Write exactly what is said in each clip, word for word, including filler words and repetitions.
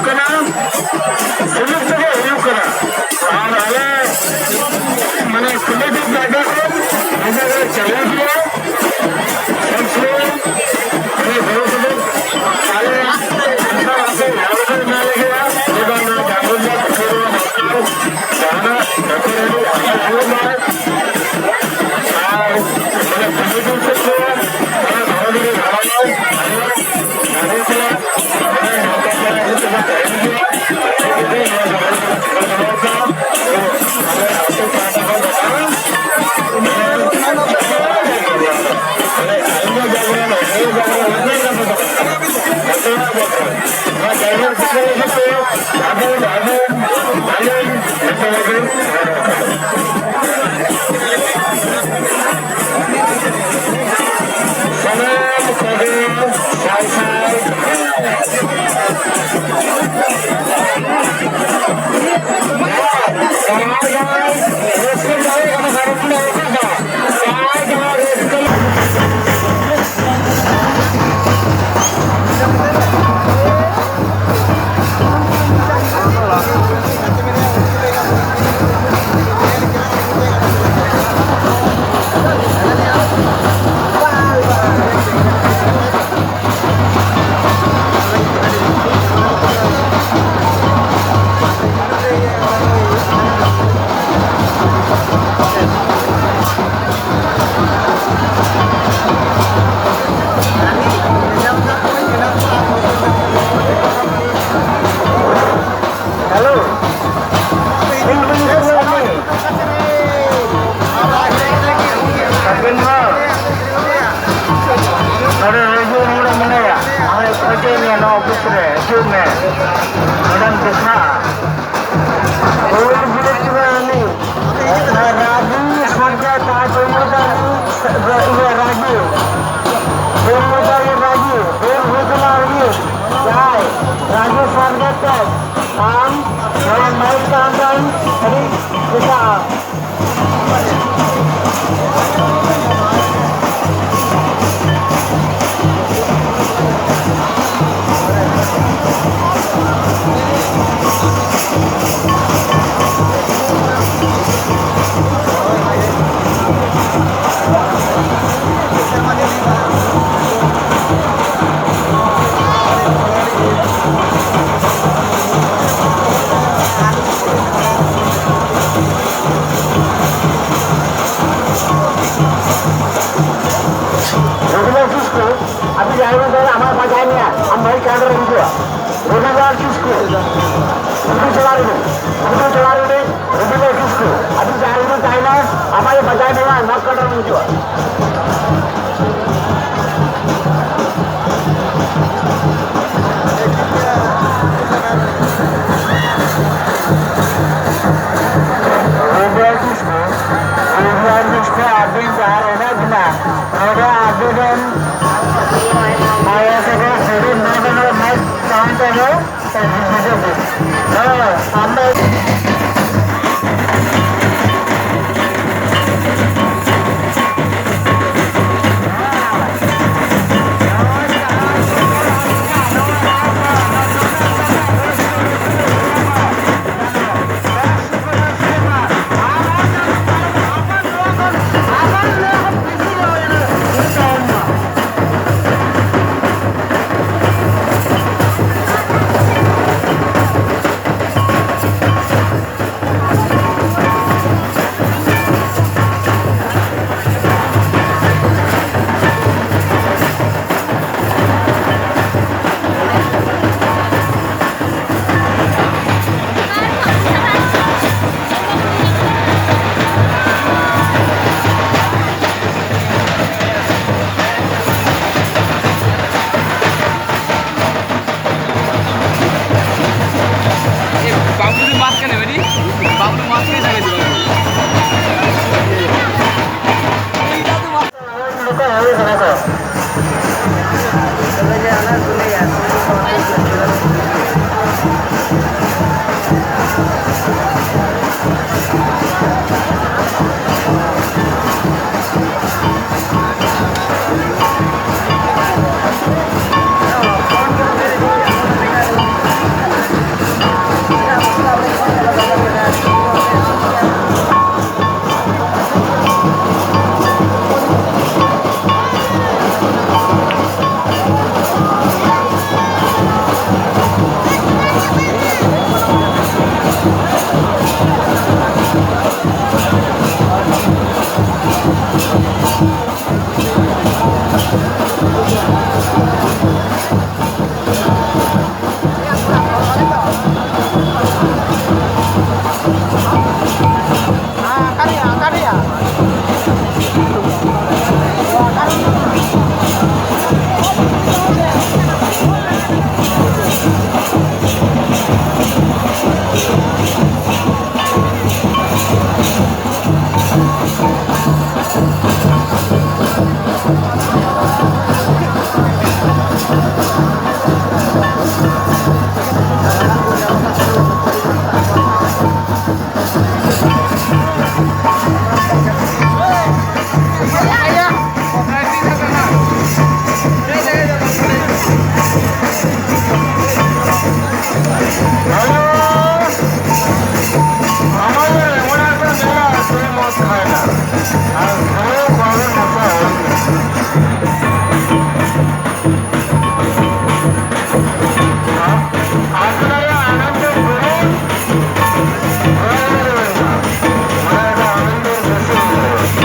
ᱠᱟᱱᱟ, ᱥᱩᱞᱩᱠ ᱛᱮᱜᱮ ᱦᱩᱭᱩᱜ ᱠᱟᱱᱟ᱾ ᱟᱨ ᱟᱞᱮ ᱢᱟᱱᱮ ᱠᱚᱢᱤᱴᱤ ᱯᱟᱦᱴᱟ ᱠᱷᱚᱱ ᱱᱚᱰᱮ ᱞᱮ ᱪᱟᱞᱟᱣ ᱜᱮᱭᱟ᱾ ᱥᱚᱵ ᱥᱚᱢᱚᱭ ᱟᱞᱮ ᱜᱚᱲᱚ ᱥᱚᱯᱚᱦᱚᱫ ᱟᱞᱮ ᱥᱟᱱᱛᱟᱲ ᱟᱯᱮ ᱡᱟᱦᱟᱸ ᱞᱮᱠᱟ ᱢᱮᱱᱟᱜ ᱞᱮᱜᱮᱭᱟ, ᱱᱚᱰᱮ ᱱᱚᱣᱟ ᱰᱟᱝᱜᱚᱨ ᱡᱟᱦᱟᱸ ᱯᱟᱹᱴᱷᱩᱣᱟᱹ ᱡᱟᱦᱟᱱᱟᱜ ᱰᱟᱠᱛᱟᱨ ᱟᱹᱰᱤ ᱟᱹᱰᱤ ᱦᱩᱭᱩᱜ ᱢᱟ᱾ ᱟᱨ ᱢᱟᱱᱮ ᱠᱚᱢᱤᱴᱤ ᱥᱮᱫ ᱠᱷᱚᱱ ᱢᱟᱱᱮ ᱫᱷᱚᱨᱚᱢ ᱨᱮ ᱫᱷᱟᱨᱟ ᱢᱟ᱾ ᱥᱟᱱᱟᱢ ᱠᱚᱜᱮ ᱥᱟᱭ ᱥᱟᱭ ᱡᱚᱦᱟᱨ᱾ ᱡᱟᱦᱟᱸᱭ ᱡᱟᱦᱟᱸᱭ ᱨᱟᱹᱥᱠᱟᱹ ᱫᱟᱲᱮᱭᱟᱜ ᱠᱟᱱᱟ, ᱜᱟᱱᱚᱜ ᱠᱟᱱᱟ, ᱚᱠᱟ ᱠᱟᱱᱟ? ᱡᱟᱦᱟᱸᱭ ᱡᱟᱦᱟᱸᱭ ᱨᱟᱹᱥᱠᱟᱹ ᱦᱮᱞᱳ᱾ ᱟᱹᱵᱤᱱ ᱦᱚᱸ ᱱᱚᱰᱮ ᱦᱤᱡᱩᱜ ᱦᱚᱲ ᱢᱮᱱᱟᱭᱟ, ᱟᱢᱮ ᱠᱷᱚᱡᱮ ᱢᱮᱭᱟ ᱱᱚᱣᱟ ᱚᱯᱷᱤᱥ ᱨᱮ, ᱦᱤᱡᱩᱜ ᱢᱮ᱾ ᱱᱚᱰᱮᱢ ᱫᱮᱠᱷᱟᱜᱼᱟ᱾ ᱦᱩᱞ ᱵᱤᱨᱩᱫᱷ ᱨᱮ ᱩᱱᱤ ᱨᱟᱡᱩ ᱥᱟᱨᱡᱟ ᱛᱟᱭ ᱵᱟᱹᱱᱩ ᱫᱟᱱᱤ, ᱤᱭᱟᱹ ᱨᱟᱡᱩ, ᱵᱟᱹᱱᱩ ᱫᱟᱱᱤ ᱨᱟᱡᱩ, ᱦᱩᱞ ᱦᱩᱭ ᱠᱟᱱᱟ ᱩᱱᱤ ᱡᱟᱦᱟᱸᱭ ᱨᱟᱡᱩ ᱥᱟᱨᱡᱟ ᱛᱟᱭ, ᱟᱢ ᱱᱚᱣᱟ ᱢᱟᱭᱤᱠ ᱛᱟᱢ ᱫᱟᱱ ᱟᱹᱰᱤ ᱠᱷᱩᱥᱟ᱾ ᱩᱰᱩᱠ ᱪᱟᱞᱟᱣ ᱞᱮᱱᱟᱹᱧ, ᱩᱰᱩᱠ ᱪᱟᱞᱟᱣ ᱞᱮᱱᱟᱹᱧ, ᱨᱚᱵᱤᱱᱫᱨᱚ ᱠᱤᱥᱠᱩ, ᱟᱹᱰᱤ ᱡᱟᱦᱟᱸ ᱨᱮᱜᱮ ᱛᱟᱦᱮᱱᱟ, ᱟᱢᱟᱜ ᱜᱮ ᱵᱟᱡᱟᱭ ᱢᱮ, ᱱᱚᱣᱟ ᱠᱟᱴᱟ ᱨᱮᱢ ᱦᱤᱡᱩᱜᱼᱟ᱾ ᱨᱚᱵᱤᱱᱫᱨᱚ ᱠᱤᱥᱠᱩ, ᱨᱚᱵᱤᱱᱫᱨᱚ ᱠᱤᱥᱠᱩ, ᱟᱹᱵᱤᱱ ᱡᱟᱦᱟᱸ ᱨᱮ ᱢᱮᱱᱟᱜ ᱵᱤᱱᱟ, ᱱᱚᱰᱮ ᱟᱹᱵᱤᱱ ᱨᱮᱱ ᱢᱟᱭᱟ ᱛᱟᱠᱚ ᱥᱮᱨᱮᱧ ᱱᱚᱰᱮ ᱱᱚᱰᱮ ᱢᱟᱭᱤᱠ ᱥᱟᱣᱩᱱᱰ ᱛᱮᱜᱮ ᱵᱟᱵᱞᱩ ᱫᱚ ᱢᱟᱥ ᱠᱟᱱᱟ ᱵᱟᱹᱱᱤ? ᱵᱟᱵᱞᱩ ᱢᱟᱥ ᱠᱟᱱᱟ ᱵᱟᱹᱱᱤ? ᱦᱮᱞᱳ! আমাদের এমন একটা মেলা আছে, মদ খায় না। আর খেলেও পাবেন মশা অনেক। আপনারা আনন্দ করুন, ঘরে বেরোবেন না। মেলাটা আনন্দের দেশে হয়ে যাবে।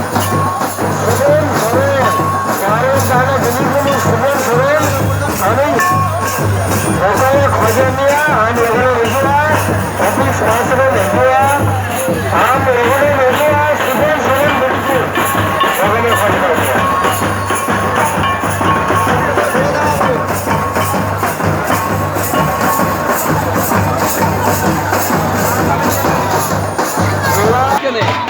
ᱥᱩᱵᱚᱞ ᱥᱚᱨᱮᱱ, ᱡᱟᱦᱟᱸ ᱨᱮ ᱛᱟᱦᱮᱱᱟ ᱫᱤᱞᱤᱯ ᱢᱩᱨᱢᱩ, ᱥᱩᱵᱚᱞ ᱥᱚᱨᱮᱱ, ᱟᱢᱤᱡ ᱜᱚᱸᱥᱟᱭᱮ ᱠᱷᱚᱡᱮ ᱢᱮᱭᱟ, ᱟᱢ ᱞᱚᱜᱚᱱᱮᱢ ᱦᱤᱡᱩᱜᱼᱟ, ᱚᱯᱷᱤᱥ ᱯᱟᱥ ᱨᱮᱢ ᱦᱤᱡᱩᱜᱼᱟ, ᱟᱢ ᱞᱚᱜᱚᱱᱮᱢ ᱦᱤᱡᱩᱜᱼᱟ, ᱥᱩᱵᱚᱞ ᱥᱚᱨᱮᱱ ᱵᱤᱴᱤ, ᱞᱚᱜᱚᱱᱮ ᱠᱷᱚᱡ ᱢᱮᱭᱟ᱾ ᱠᱟᱱᱟᱭ᱾